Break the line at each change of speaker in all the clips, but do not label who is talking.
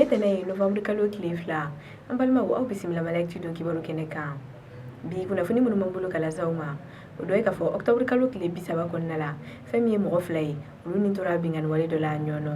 Bi ye tɛnɛ ye, novembre kalo tile 2. An balimaw, aw bisimila Mali Actu don kibaru kɛnɛ kan. Bi kunnafoni minnu b'an bolo ka lase aw ma, o dɔ ye k'a fɔ octobre kalo tile 30 kɔnɔna la, fɛn min ye mɔgɔ 2 ye, olu ni tora binkanni wale dɔ la Ɲɔnɔ.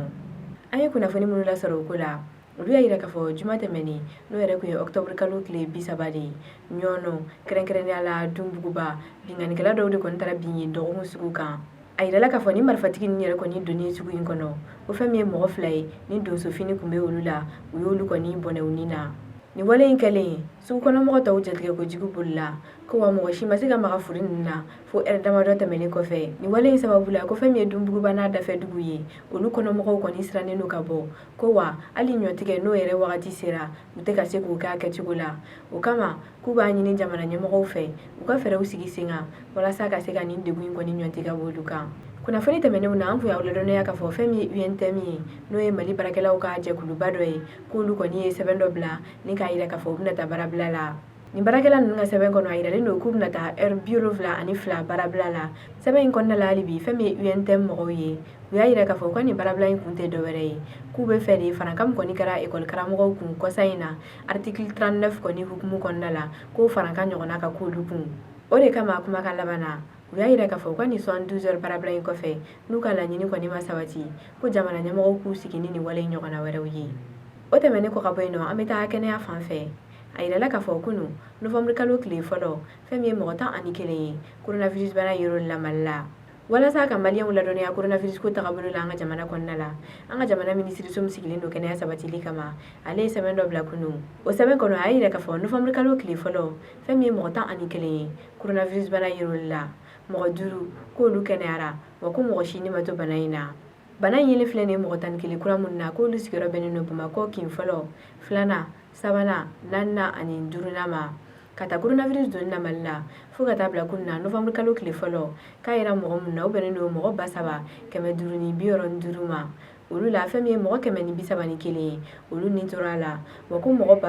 An ye kunnafoni minnu lasɔrɔ o ko la, olu y'a yira k'a fɔ juma tɛmɛnen, n'o yɛrɛ tun ye octobre kalo tile 30 de ye, Ɲɔnɔ, kɛrɛnkɛrɛnnenya la Dunbuguba, binkannikɛla dɔw de kɔni taara bin yen dɔgɔkun sugu kan. A yirala k'a fɔ ni marifatigi ninnu yɛrɛ kɔni donnen sugu in kɔnɔ, ko fɛn min ye mɔgɔ 2 ye ni donsofini tun bɛ olu la, u y'olu kɔni bɔnɛ u ni na. Nin wale in kɛlen, sugu kɔnɔmɔgɔ tɔw jatigɛ kojugu bolila ko wa mɔgɔ si ma se ka maga furi ninnu na fo ɛrɛ damadɔ tɛmɛnen kɔfɛ. Nin wale in sababu la, ko fɛn min ye Dunbuguba n'a dafɛ dugu ye, olu kɔnɔmɔgɔw kɔni sirannen don ka bɔ, ko wa hali ɲɔtigɛ n'o yɛrɛ wagati sera, u tɛ ka se k'o kɛ a kɛcogo la. O kama, k'u b'a ɲini jamana ɲɛmɔgɔw fɛ, u ka fɛɛrɛw sigi sen kan walasa ka se ka nin degun in kɔni ɲɔnti ka bɔ olu kan. Kunnafoni tɛmɛnenw na, an tun y'aw ladɔnniya k'a fɔ fɛn min ye UNTM ye, n'o ye Mali baarakɛlaw ka jɛkuluba dɔ ye, k'olu kɔni ye sɛbɛn dɔ bila ni k'a yira k'a fɔ u bɛna taa baarabila la. Nin baarakɛla ninnu ka sɛbɛn kɔnɔ, a yiralen don k'u bɛna taa heure 72 baarabila la. Sɛbɛn in kɔnɔna la hali bi, fɛn min ye UNTM mɔgɔw ye, u y'a yira k'a fɔ u ka nin baarabila in kun tɛ dɔwɛrɛ ye, k'u bɛ fɛ de farankan min kɔni kɛra ekɔli karamɔgɔw kun kɔsa in na, article 39 kɔni hukumu kɔnɔna la, k'o farankan ɲɔgɔnna ka k'olu kun. O de kama, kumakan laban na, u y'a yira k'a fɔ u ka nin 72 heures baarabila in kɔfɛ, n'u ka laɲini kɔni ma sabati, ko jamana ɲɛmɔgɔw k'u sigi ni nin wale in ɲɔgɔnna wɛrɛw ye. O tɛmɛnen kɔ ka bɔ yen nɔ, an bɛ taa kɛnɛya fan fɛ. A yirala k'a fɔ kunu, novembre kalo tile fɔlɔ, fɛn min ye mɔgɔ 11 ye, coronavirus bana yer'olu la Mali la. Walasa ka maliyɛnw ladɔnniya coronavirus ko tagabolo la an ka jamana kɔnɔna la, an ka jamana minisiriso min sigilen don kɛnɛya sabatili kama, ale ye sɛbɛn dɔ bila kunu. O sɛbɛn kɔnɔ, a y'a yira k'a fɔ novembre kalo tile fɔlɔ, fɛn min ye mɔgɔ 11 ye, coronavirus bana yer'olu la. Mɔgɔ 5 k'olu kɛnɛyara, wa ko mɔgɔ si ni ma to bana in na. Bana in yelen filɛ nin ye mɔgɔ 11 kura minnu na, k'olu sigiyɔrɔ bɛnnen don Bamakɔ kin fɔlɔ, filanan, sabanan, naaninan ani duurunan ma. Ka ta coronavirus donni na Mali la fo ka taa bila kunun na, novembre kalo tile fɔlɔ, k'a yera mɔgɔ minnu na, o bɛnnen don mɔgɔ 3565 ma. Olu la, fɛn min ye mɔgɔ 131 ye, olu ni tora a la, wa ko mɔgɔ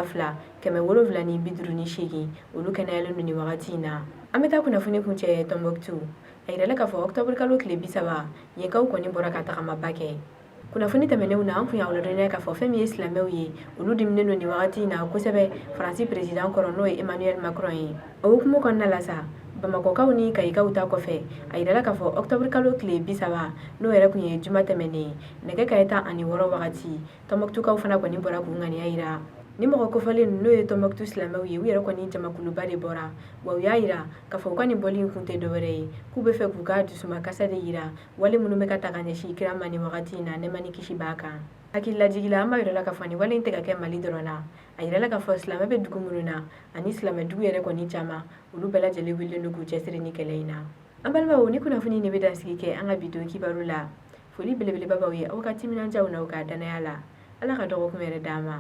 2758, olu kɛnɛyalen don nin wagati in na. An bɛ taa kunnafoni kuncɛ Tɔnbɔkutu. A yirala k'a fɔ octobre kalo tile 30, yenkaw kɔni bɔra ka tagamaba kɛ. Kunnafoni tɛmɛnenw na, an tun y'aw ladɔnniya k'a fɔ fɛn min ye silamɛw ye, olu diminen don nin wagati in na kosɛbɛ Faransi président kɔrɔ, n'o ye Emmanuel Macron ye. O hukumu kɔnɔna la sa, Bamakɔkaw ni Kayikaw ta kɔfɛ, a yirala k'a fɔ octobre kalo tile 30, n'o yɛrɛ tun ye juma tɛmɛnen ye, nɛgɛ kanɲɛ 16 wagati, Tɔnbɔkutukaw fana kɔni bɔra k'u ŋaniya yira. Ni mɔgɔ kofɔlen ninnu, n'o ye Tɔnbɔkutu silamɛw ye, u yɛrɛ kɔni jamakuluba de bɔra, wa u y'a yira k'a fɔ u ka nin bɔli in kun tɛ dɔwɛrɛ ye, k'u bɛ fɛ k'u ka dusumakasa de yira wale minnu bɛ ka ta ka ɲɛsin kira ma nin wagati in na, nɛɛma ni kisi b'a kan. Hakililajigi la, an b'a yira la k'a fɔ nin wale in tɛ ka kɛ Mali dɔrɔn na. A yirala k'a fɔ silamɛ bɛ dugu minnu na ani silamɛ dugu yɛrɛ kɔni caman, olu bɛɛ lajɛlen wulilen don k'u cɛsiri ni kɛlɛ in na. An balimaw, ni kunnafoni nin bɛ dansigi kɛ an ka bi don kibaru la. Foli belebeleba b'aw ye aw ka timinandiyaw n'aw ka dannaya la. Ala ka dɔgɔkun yɛrɛ d'an ma.